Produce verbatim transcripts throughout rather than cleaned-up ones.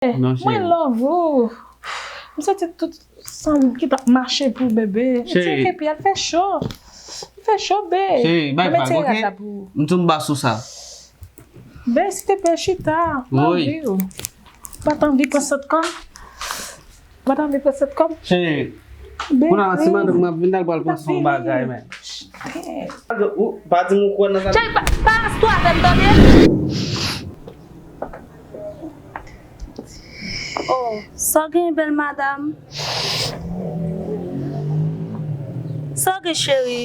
Non, mwen cheri. Love ou. M santi tout san ki t ap mache pou bebe. Cheri. Tire kepi a, l fè cho. L fè cho, be. Cheri, bay vag, oke? M tou m ba sou sa. Be, silteplè, chita. Wi. Mwen anvi w. Ou pa t anvi pran sòt kòm? Ou pa t anvi pran sòt kòm? Cheri. Kounye a la, se madanm mwen ap vin la, l pral panse yon bagay, men. Ou pa di m ou kwè nan sa. Cheri, pa, pa astwo avè m, tande? Oh, sa w gen, bèl madanm? Sa w gen, cheri?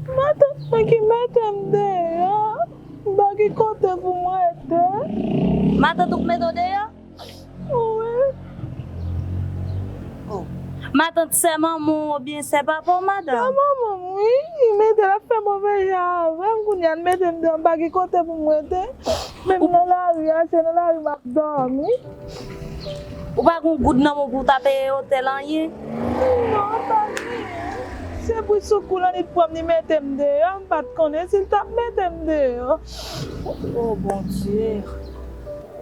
Matant mwen ki mete m deyò. M pa gen kote pou m rete. Matant ou k mete w deyò? Wi. Oh. Matant sè manman w oubyen sè papa w, madanm? Sè manman m, wi. Li mete l ap fè move jan avè m. Kounye a, l mete m deyò, m pa gen kote pou m rete. Menm nan lari a, se nan lari m ap dòmi. Ou pa gen yon goud nan men w pou w ta peye otèl, anyen? Non, pa genyen. Se bri sou kou l annik pran m, li mete m deyò, m pa t konnen si l t ap mete m deyò. Oh, Bondye.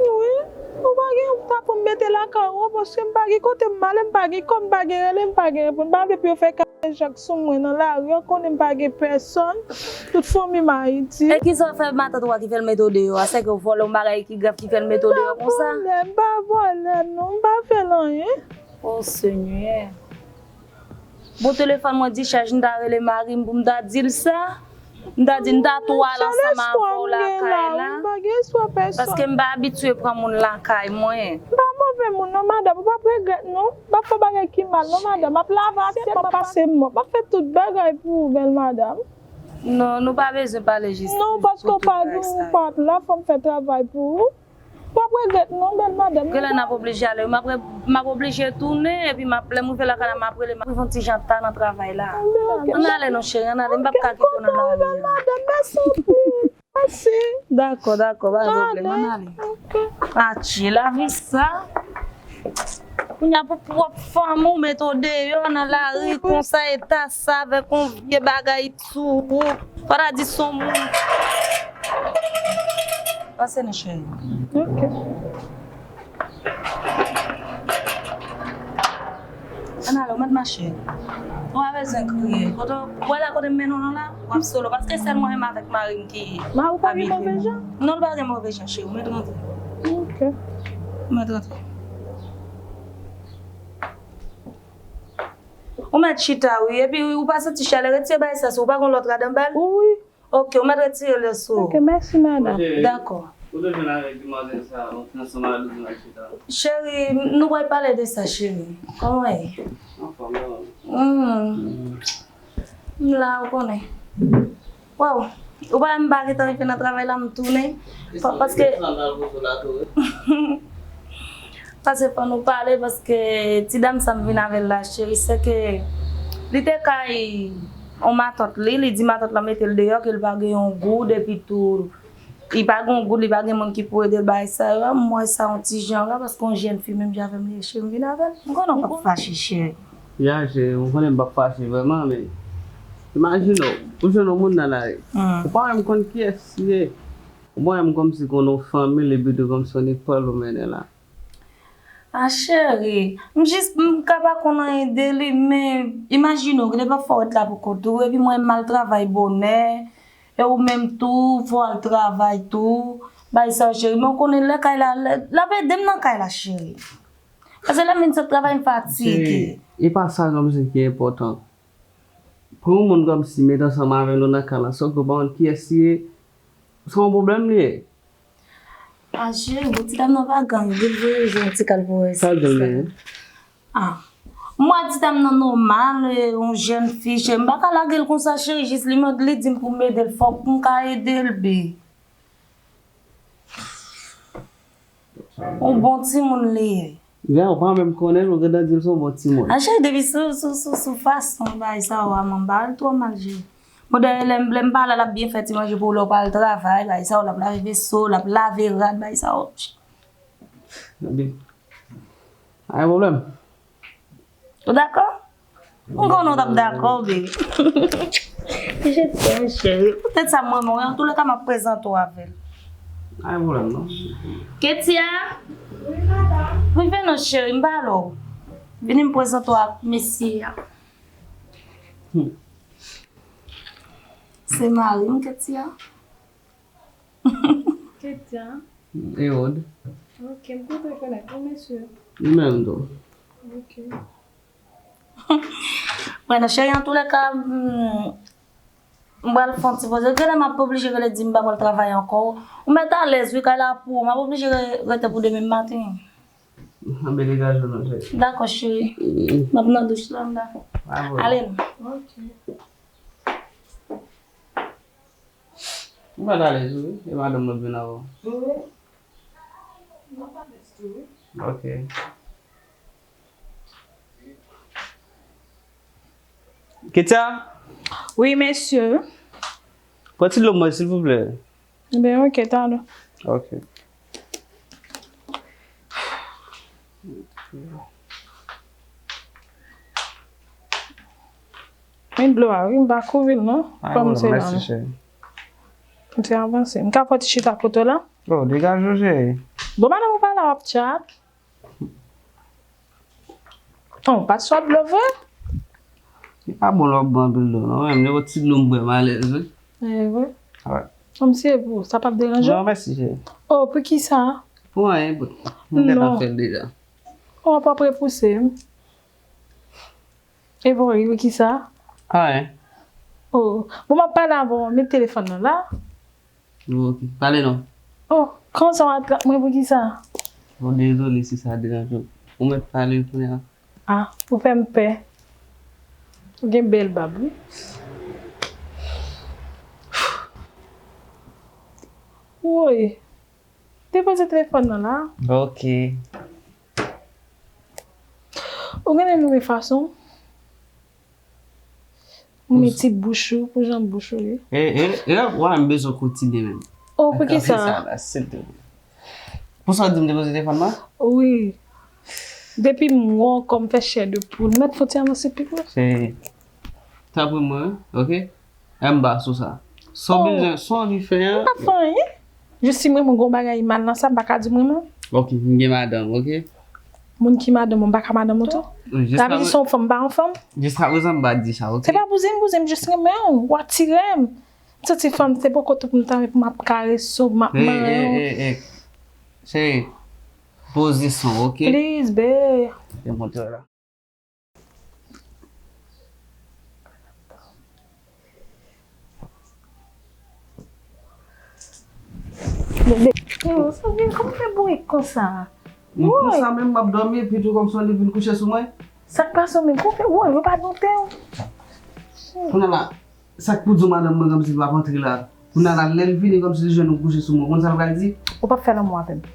Wi, ou pa gen, ou ta pou m mete lakay ou, paske m pa gen kote m ale, m pa gen kòb, m pa gen rele, m pa gen reponn. M pa vle pou yo fè kare jak sou mwen nan lari, yo konnen m pa gen pèsòn, tout fanmi m Ayiti. E kisa w fè matant ou a ki fè l mete w deyò a? Sèke w vòlè yon bagay ki grav ki fè l mete w deyò konsa? M pa vòlè, m pa vòlè, non, m pa fè l anyen. Oh, Senyè. Bon, telefòn mwen dichaj, m ta rele mari m pou m ta di l sa. M ta di, m ta tou al ansanm avè w lakay la. Paske m pa abitye pran moun lakay mwen. M pa move moun non, madanm, ou p ap regrèt non. M p ap fè bagay ki mal non, madanm. M ap lave asyèt, m ap pase mòp, m ap fè tout bagay pou ou, bèl madanm. Non, nou pa bezwen pale jis. Non, paske w pa di ou pa t la, fò m fè travay pou ou. W ap regrèt non, bèl madanm. Genlè n ap oblije ale wi. M ap re-, m ap oblije tounen, epi m ap, lè m rive lakay la, m ap rele, m ap rive yon ti jan ta nan travay la. Ann ale non, cheri, ann ale. M p ap ka kite w nan lari a. Bèl madanm, mèsi anpil. Mèsi. Dakò, dakò, pa gen pwoblèm, ann ale. Atchè, lavi sa. Kounye a pou pwòp fanmi w mete w deyò nan lari konsa, eta sa, avèk yon vye bagay sou ou. Fò ta di s on moun. Pase non, cheri. Ok. Ann ale, ou mèt mache. Ou pa bezwen kriye. Kote, ou wè la kote m mennen w nan la, w ap solo. Paske sèl mwen menm avèk mari m ki abite. Mari w pa gen move jan? Non, l pa gen move jan, cheri. Ou mèt rantre. Ok. Ou mèt rantre. Ou mèt chita, wi. Epi, ou pa santi chalè, retire bagay sa sou ou. Pa gen lòt rad anba l? Wi. Ok, ou mèt retire l sou ou. Ok, mèsi, madanm. Dakò. Ou te jwenn avèk demwazèl sa, ou te ansanm avè l, ou te chita? Cheri, nou pral pale de sa, cheri. Kòman w ye? Anfòm, non. Hmm. M la, ou konnen. Waw, ou pa wè m pa gentan rive nan travay la, m tounen. Pa-, paske, paske fò nou pale, paske ti dam sa m vin avè l la, cheri, se ke li te kay yon matant li, li di matant lan mete l deyò, ke l pa gen yon goud, epi tou, li pa gen yon goud, li pa gen moun ki pou ede l, bagay sa yo, m wè sa yon ti jan la, paske yon jèn fi menm jan avè m li ye, cheri, m vin avè l. M konnen w p ap fache, cheri. Ya, cheri, ou konnen m p ap fache vrèman, men imajine w, ou jwenn yon moun nan lari. Hmm. Ou pa menm konn kiyès li ye. Ou pa menm kòmsi konn yon fanmi l, epi tou kòmsi yon lekòl ou mennen la. A, cheri, m jis, m ka pa konn anyen de li, men imajine w, genlè l p ap fè w ret la pou kont ou, epi mwen m al travay bonè, e ou menm tou, fò w al travay tou, bay sa, cheri, men w konnen lè kay la, lè, l ap ede m nan kay la, cheri. Paske lè m vin sot travay, m fatige. Cheri, e pa sa kòmsi ki enpòtan. Pran yon moun kòmsi met ansanm avè nou nan kay la, sòf ke w pa konn kiyès li ye, se yon pwoblèm li ye. A, cheri, bon, ti dam nan pa gang, li voye jwenn ti kal pou wè si sa. Sa l gen? A. M wè ti dam nan nòmal, e, yon jèn fi, cheri, m pa ka lage l konsa, cheri, jis li mande, li di m pou m ede l, fòk m ka ede l, be. Yon bon timoun li ye. Ya, ou pa menm konnen l, ou gentan di l se yon bon timoun. A, cheri, depi sou, sou, sou, sou fason bagay sa yo a, m anba l twò mal, cheri. Bon, dayè, lè m, lè m pa la, l ap byen fè ti manje pou ou, lè w pral travay, bagay sa yo, l ap lave veso, l ap lave rad, bagay sa yo. Ebyen, pa gen pwoblèm. Ou dakò? M konnen w t ap dakò, baby. Je t'aime, chérie. Poutèt sa, m renmen w. Antouleka, m ap prezante w avè l. Pa gen pwoblèm, non. Ketia! Wi, madanm. Rive non, cheri, m pale w. Vini m prezante w ak mesye a. Hmm. Se mari m, Ketia. Ketia. Erod. Ok, m kontan rekonèt ou, mesye. Li menm tou. Ok. Mwen, nan cheri, antoulèka, m, m pral fè yon ti poze. Genlè m ap oblije rele di m pa pral travay ankò. Ou mèt alèz, wi, kay la pou ou. M ap oblije re-, rete pou demen maten. Anben, degaje w non, cheri. Dakò, cheri. Mm. M ap nan douch la, m la. Ale non. Ok. Ou mèt alèz wi, e madanm mwen vin avè w. Wi. M ap alèz tou, wi. Ok. Ketia? Wi, mesye. Pran ti dlo mwen, silvouplè. Ben, ok, talè. Ok. Men dlo a, wi, m pa kouvri l, non. Kòm se la. Mèsi, cheri. M te avanse. M ka fè ti chita kote w la? Oh, degaje w, cheri. Bon, madanm ou pa la, w ap tchat. Oh, ou pa t sot dlo vre? Li pa bon lè w ap bwè anpil dlo, non. Menm nenpòt ti dlo m bwè, m alèz, wi. E vre? Wi. Kòmsi e pou, sa p ap deranje w? Non, mèsi, cheri. Oh, poukisa? Pou anyen, pou m gentan fè l deja. Oh, w ap repouse m. E pou ri, poukisa? Anyen. Oh, bon, m ap pale avè w, met telefòn nan la. Bon, ok. Pale non. Oh, kòman sa w ap trap mwen poukisa? Bon, dezole si sa deranje w. Ou mèt pale kounye a. Ah, ou fè m pè. Ou gen bèl bab, wi. Woy. Depoze telefòn nan la. Ok. Ou genlè renmen fason m mete bouch ou, pou jan bouch ou ye. E, e, e la, w a m bezwen kontinye menm. Oh, poukisa? Sa la, silvouplè. Pou sa w di m depoze telefòn nan? Wi. Depi m wè w kò m fè chè de poul, mèt fò ti avanse pi pre. Se, tanpri mwen, ok? M ba sou sa. Sa w bezwen, sa w anvi fè a. M pa fè anyen. Jis si m renmen w gon bagay mal nan sa, m pa ka di m renmen w. Ok, m gen madanm, ok? Moun ki madanm ou, m pa ka madanm ou tou? Lavi se yon fanm, m pa yon fanm. Jiskaprezan, m pa di sa, ok? Se pa bouzen m bouzen, m jis renmen w, w atire m. M santi fanm, se poko tou pou m tanmen, pou m ap karese w, pou m ap manyen w. Hey, hey, hey, hey. Cheri, poze son, ok? Please, babe. Te montre w la. Bebe, yo, sa vin kòm fè bourik konsa. Mwen konsa menm m ap dòmi epi tou kòmsi w vin kouche sou mwen. Sa k pase w menm? Kòm fè, woy, yo pa doute w. Kounye a la, sa k pou di w madanm mwen kòmsi l p ap antre la? Kounye a la, lè l vini kòmsi l jwenn ou kouche sou mwen, ou konn sa l pral di? Ou p ap fè lanmou avè m.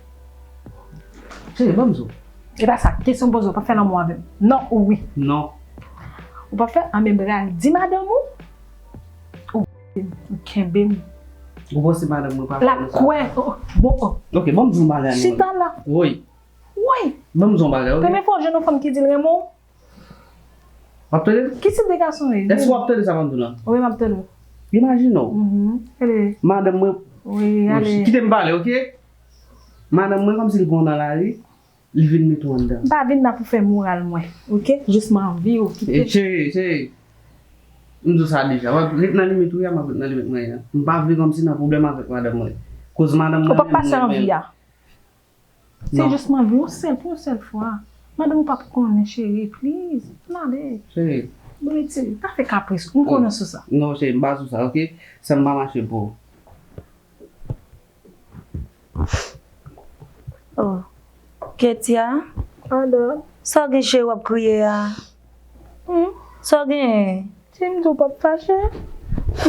Cheri, ban m di w. E pa sa, kesyon m poze w, ou p ap fè lanmou avè m. Non ou wi. Non. Ou p ap fè, anben m pral di madanm ou. Ou, ou kenbe m. Ou panse madanm mwen pa fè nou sa? L ap kwè. Oh, bon, oh. Ok, ban m di w yon bagay. Chita la. Woy. Woy. Ban m di w yon bagay, ok? Premye fwa w jwenn yon fanm ki di l renmen w? W ap tande? Ki tip de gason w ye? Èske w ap tande sa m ap di w la? Wi, m ap tande w. Imajine w. Mhm. Madanm mwen. Wi, ale. Kite m pale, ok? Madanm mwen kòmsi l pran w nan lari, li vin mete w anndan. M pa vin la pou fè moral mwen, ok? Jis m anvi w kite. E cheri, cheri. M di w sa deja. W ap ret nan limit ou ye a, m ap ret nan limit mwen ye a. M pa vle kòmsi nan pwoblèm avèk madanm mwen. Koz madanm mwen. Ou p ap pase anvi a. Se jis m anvi yon sèl, pou yon sèl fwa. Madanm ou p ap konnen, cheri, please. Ann ale. Cheri. Bon, retire. Pa fè kapris. M konnen sou sa. Non, cheri, m pa sou sa, ok? Sa m pa mache pou ou. Oh. Ketia? Pardon? Sa w gen, cheri, w ap kriye a? Hmm? Sa w genyen? Di m tou w p ap fache?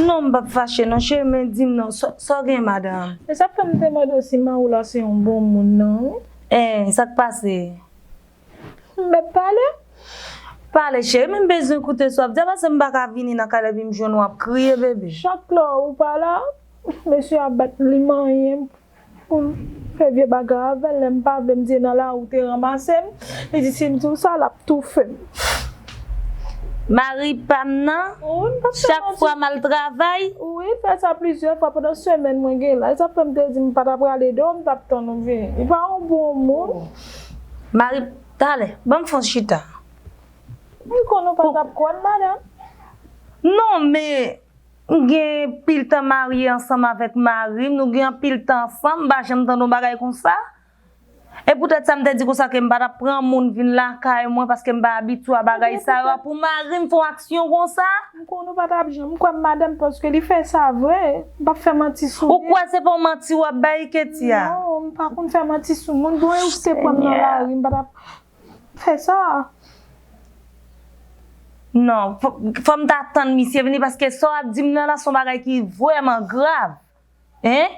Non, m p ap fache non, cheri, men di m non, sa, sa w gen, madanm? E sa k fè m te mande w si mari w la se yon bon moun nan, wi. En, sa k pase? M mèt pale? Pale, cheri, men m bezwen koute sa w ap di a, paske m pa ka vini nan kay la epi m jwenn w ap kriye, bebe. Chak lè ou pa la, mesye a bat li manyen m. Pou m fè vye bagay avè l, lè m pa vle, m di e nan lari ou te ranmase m. Li di si m di w sa, l ap toufe m. Mari pa m nan, chak fwa m al travay. Wi, l fè sa plizyè fwa pandan semèn mwen gen la. E sa fè m te di m pa t ap prale deyò, m t ap tann ou vini. Li pa yon bon moun. Mari, talè, ban m fè yon chita. M konn ou pa t ap kwè m, madanm. Non, men m gen pil tan marye ansanm avèk mari m, nou gen anpil tan ansanm, m pa janm tande yon bagay konsa. E poutèt sa, m te di konsa ke m pa t ap pran moun vin lakay mwen paske m pa abitye a bagay sa yo. Pou mari m fè yon aksyon konsa. M konn ou pa t ap janm kwè m, madanm, paske li fè sa vre. M p ap fè manti sou li. Ou kwè se pa yon manti w ap bay, Ketia? Non, m pa konn fè manti sou moun. Bon, e ou te pran m nan lari, m pa t ap fè sa. Non, fò, fò m ta tann misye vini paske sa w ap di m nan la se yon bagay ki vrèman grav. Hein?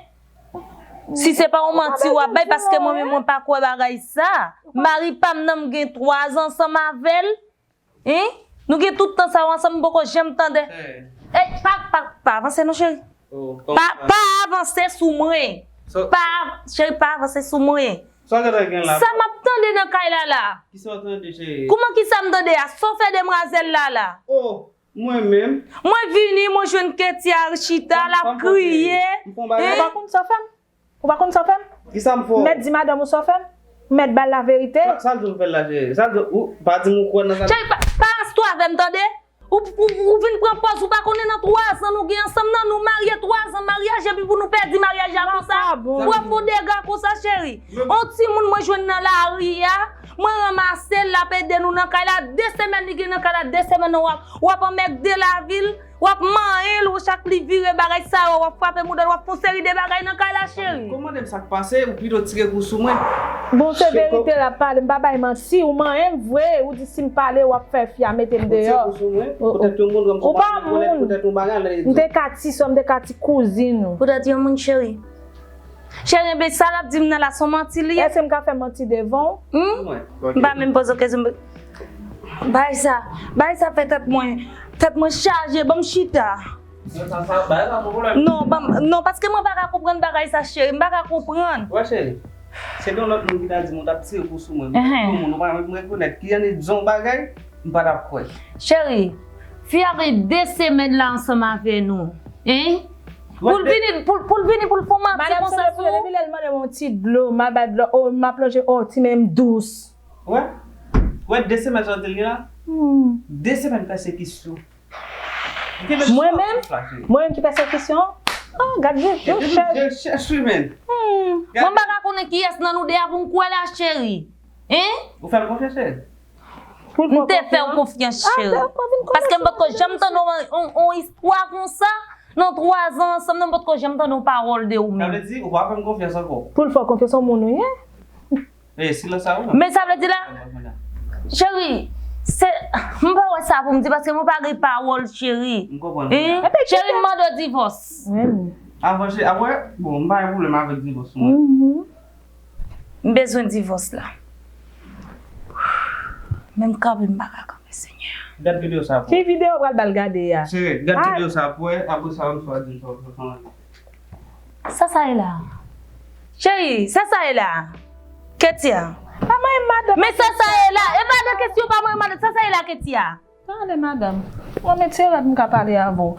Si se pa yon manti w ap bay, paske mwen menm mwen pa kwè bagay sa. Mari pa m nan m gen twa zan ansanm avè l. Hein? Nou gen tout tan sa yo ansanm, m poko janm tande. Ey, pa, pa, pa avanse non, cheri. Pa, pa avanse sou mwen. Pa, cheri, pa avanse sou mwen. Sa w gentan gen la? Sa m ap tande nan kay la la? Kisa w tande, cheri? Kouman kisa m tande a? Sa w fè demwazèl la la? Oh, mwen menm? Mwen vini, mwen jwenn Ketia chita, l ap kriye. Ou pa konn sa w fè m? Ou pa konn sa w fè m? Kisa m fè w? Mèt di madanm ou sa w fè m? Mèt ba l laverite? Sa, sa l di w fè l la, cheri? Sa l di w, ou pa di m ou kwè nan sa? Cheri, pa, pa ansto avè m, tande? Ou, ou, ou vin pran pòz, ou pa konnen nan twa zan nou gen ansanm nan, nou marye twa zan maryaj, epi pou nou pèdi maryaj la konsa, pou w ap fè dega konsa, cheri. On timoun mwen jwenn nan lari a, mwen ranmase l, l ap ede nou nan kay la, de semèn li gen nan kay la, de semèn nan w ap, w ap anmègde lavi l, w ap manyen l, ou chak li vire bagay sa yo, w ap frape mouda l, w ap fè yon seri de bagay nan kay la, cheri. Ou mande m sa k pase, ou pito tire kou sou mwen. Bon, se verite l ap pale, m pa bay manti, ou manyen m vre, ou di si m pale, w ap fè fi a mete m deyò. Ou pa moun. M te ka ti sè w, m te ka ti kouzin ou. Poutèt yon moun, cheri. Cheri, enben sa l ap di m nan la, se yon manti li ye? Èske m ka fè manti devan w? Hmm? M pa menm poze w kesyon. Bay sa, bay sa fè tèt mwen, tèt mwen chaje, ban m chita. Non, sa, sa, bagay la, pa pwoblèm. Non, ban m, non, paske mwen pa ka konprann bagay sa, cheri, m pa ka konprann. Wè, cheri, se te yon lòt moun ki ta di m ou t ap tire kou sou mwen. Yon moun, ou pa menm rekonèt ki jan li di yon bagay, m pa t ap kwè. Cheri, fi a gen de semèn la ansanm avè nou. Hein? Pou l vini, pou, pou l vini, pou l fè yon manti konsa sou ou? Depi lè l mande m yon ti dlo, m al bay dlo, oh, m ap lonje, oh, ti men m dous. Wè? Wè, de semèn sa w di l gen la? Hmm. De semèn pèsekisyon. Mwen menm? Mwen menm ki pèsekisyon? Oh, gad je, je chèch. Je chèch, wi, men. Hmm. Mwen pa ka konnen kiyès nan nou de a pou m kwè la, cheri. Hein? Ou fè l konfyans, cheri? M te fè w konfyans, cheri. Paske m potko janm tande yon, yon, yon istwa konsa. Nan twa zan ansanm nan, m potko janm tande yon pawòl de ou menm. Sa vle di, ou pa fè m konfyans ankò? Pou l fè w konfyans, yon moun ou ye? E, silans sa ou la. Men sa vle di la, cheri, se, m pa wè sa pou m di, paske mwen pa gen pawòl, cheri. M konprann. Hein? Cheri, m mande w divòs. Avan, cheri, apre, bon, m pa gen pwoblèm avèk divòs, mwen. M bezwen divòs la. Menm kanpe, m pa ka kanpe, Senyè. Gad videyo sa pou wè. Ki videyo w pral ba l gade a? Cheri, gad videyo sa pou wè, apre sa, m swa di m sa w fè. Sa sa ye la? Cheri, sa sa ye la? Ketia. Pa manyen madanm. Men sa sa ye la? E pa de kesyon pa manyen madanm. Sa sa ye la, Ketia? Tande, madanm. Mwen mete rad m ka pale avè w.